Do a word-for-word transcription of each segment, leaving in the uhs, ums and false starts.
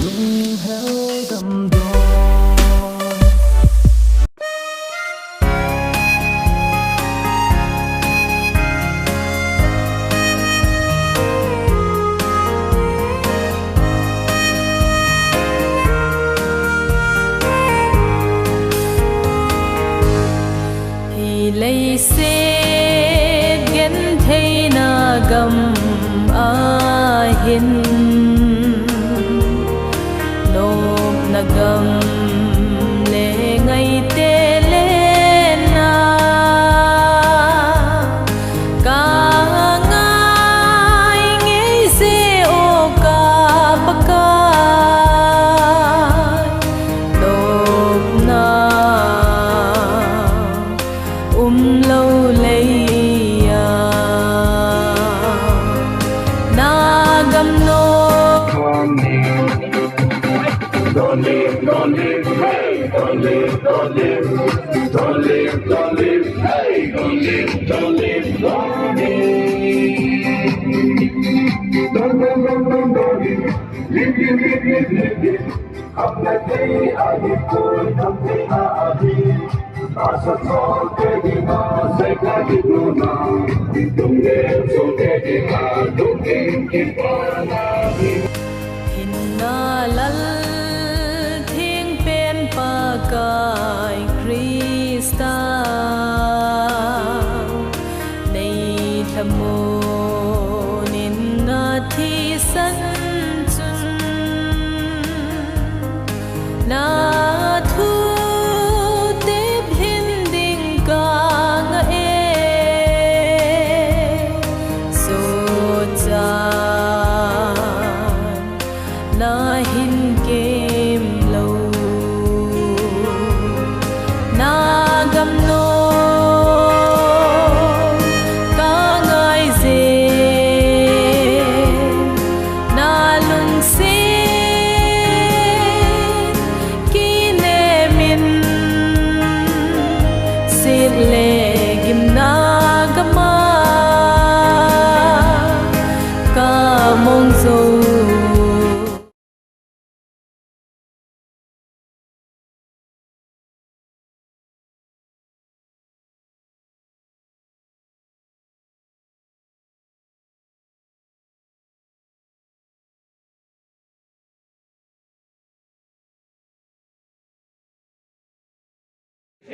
Lunghel damdawi. Hi leiset gentheina gam ahin, nopna gam le ngaite lenna, ka ngai ngei se o ka Pakai, nopna um lo leiya, na gam no. Don't leave, don't leave, hey, don't leave, don't leave, don't leave, don't leave, hey, don't leave, don't leave, don't leave. Don't, don't, don't, don't, don't leave. Live, live, live, live, live, live. Apna kei ahi koi, kam kei ahi. Asa sol kei di ma, sai ka di tu na. Tung de so kei di ma, tung kei ki pa na di. Hinna lal thingpen Pakai Krista, nei thamun in na thisan chun, na thu tep lhin ding ka ngah e, sohchan na hin kem lo, na gam no ka ngai je, na lungset kinem in, sit le gimna gam a ka mong jo.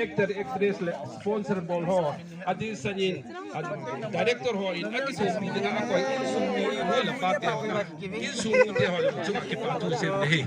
Actor, actress le sponsor bol ho, adeh sanin, a director ho in akisopi dinga akoi insung mi, mi le pa te ho, insung mi te ho le chunga kipa thu sem de hi.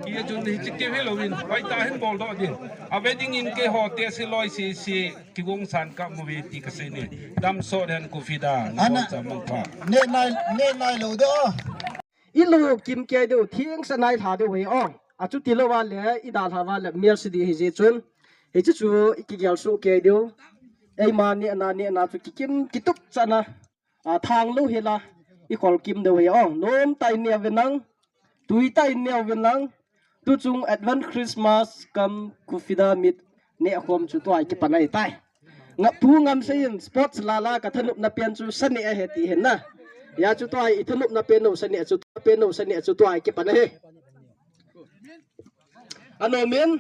Ijeh chun hiche keu hilou in, hoitah hin bol doh ding. A wedding in keiho te se loi se se kigong san ka mu ve ti kasei ne. Damsot hen Kufida, ana, naboncha mangpha. Ne nai, ne nai lou de o. Ilu kim kei diu, thengse nai lha diu hi o. Achuti louva le, idalha uva le, melse di hijeh chun. Hiche chu ikigel soh kei diu. Eima nehna, nehna chu kikim, kitup chana. A, thang lou hila, ikhol kim diu hi o. Nomtah in neo uvin lang, tuitah in neo uvin lang. Tuchung Advance Christmas cum Kufida meet neh khom chu tua ikipan ahitai. Nga pu Ngamsei in sports lala ka thanopna pen chu sa neh ahi ti hin na. Hijeh chun tua ithanopna pen nou sa neh chu, tua pen nou sa neh chu tua ikipan ahi. Anom in,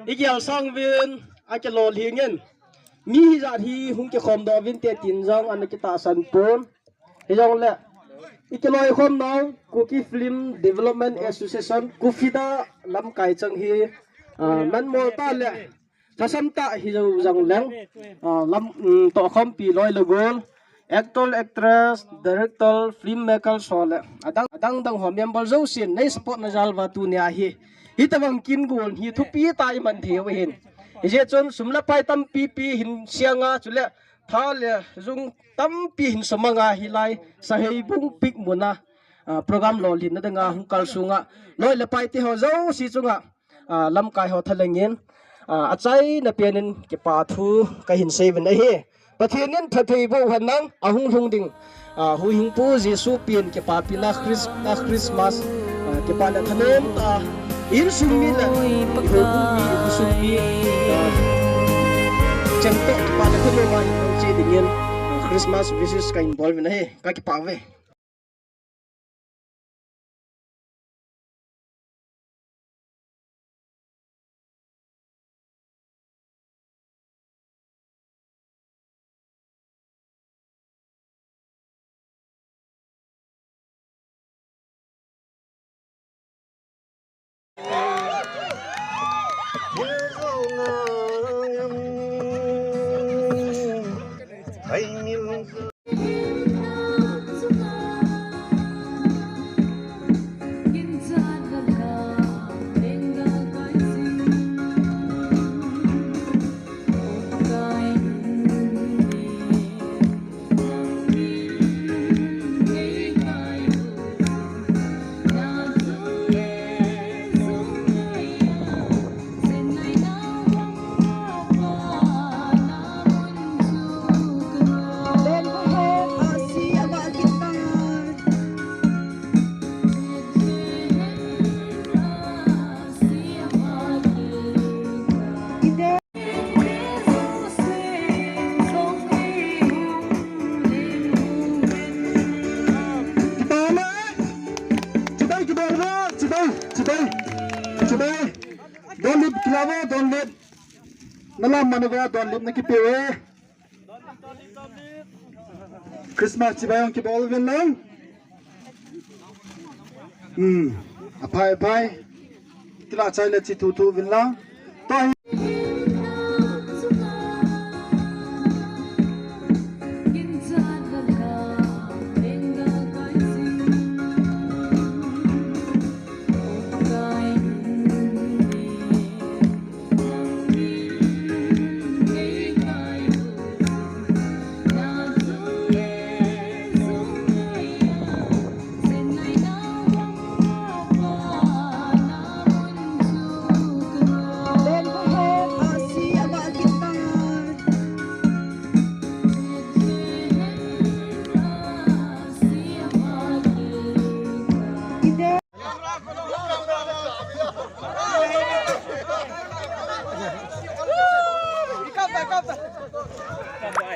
igel sang uvin, akilolhing in. Mi hijat hi hung kikhom doh uvin te tin jong ana kitahsan pon. Hijongle, ikiloikhom nau, Kuki Film Development Association, Kufida lamkai chang hi, ah, manmol tah le, thasam tah hijou jongleng, ah, lam, um, tohkhompi loi le gol, actor, actress, director, filmmaker ho le, adang, adang dang ho member jousen nei support na jal uva tunia hi, hitobang kin gon hi thupi tah a iman thei u ahin. Hijeh chun sum le pai tampi pi hin sianga chule, tha le jung tampi hin sumanga hilai, Saheibung Peak muna, ah, program lolhinna dinga hung kal sunga, loi le pai te ho jouse chunga, ah, lamkai ho thalheng in, ah, achaina pen in kipa thu kahin sei uvin ahi. Pathen in phatthei boh hen lang, ahung lhung ding, ah, huhhingpu Jesu pen kipapina Chris-, ah, Christmas, ah, kipa le thanom tah a, insung mi le, ihoupu mi, insung mi, ah, chengtoh kipa le thanom a iche dingin, ah, Christmas wishes kahin bol uvin ahi, kakipah uve. Chibai, chibai, chibai. Don lip kilavo, don lip. Nalam manava, don lip na kipe ve. Christmas chibai jong kibol uvin lang. Hmm. Aphai, aphai. Kila chai le chi thu thu uvin lang. Tua hi.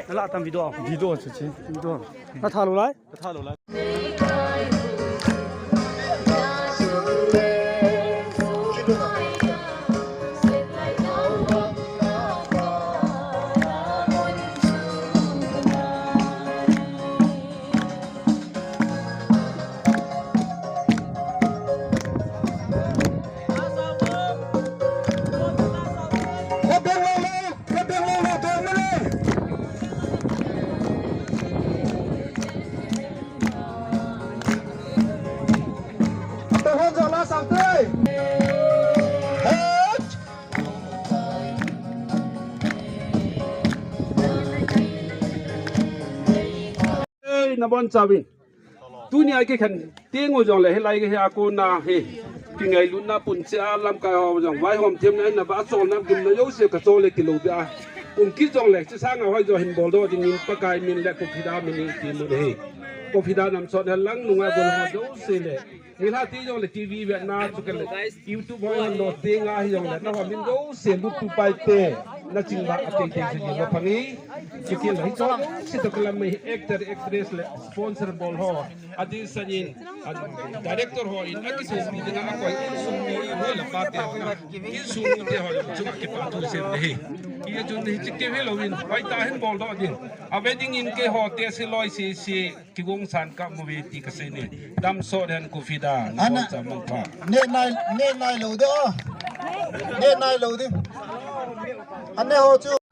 Nala tam video. Video chu chi. Video. Na tha lo lai. Ka tha lo lai. Ei, nabonchauvin. Tunia kikhen teng u jongle hilai hi akona hi. Kingailutna punche a lamkai ho jong vaihom themna in naba cholna gimna jouse kachol le kilou dia. Kum kit jongle, chusanga hoi jo hin boldoh dingin Pakai min le Kofida min in kimu ahi. Kofida namsot hen lang nunga gol ho jouse le. Nilhah ti jongle T V vetna chu kele YouTube ho hin lo tenga hi jongle nahom in jouse luttu paite. Naching ba ateitei chu jing phang e. Chukit le hicho jouse toh kilam mai actor, actress le sponsor bol ho. Adeh sangin, a, director ho in, akisung mi dinga akoi insung mi in ho le pate ho na. Insung mite ho le chunga kipa thu sem le hi. Hijeh chun hiche keu hilou in, hoitah hin boldoh ding. A wedding in keiho te siloi sese, kigong san kap mo ve ti kasei ne. Damsot hen Kofida, nabonchauvin mangpha. Ne nai, ne nai lou de o. Ne nai lou de. Ane ho chu.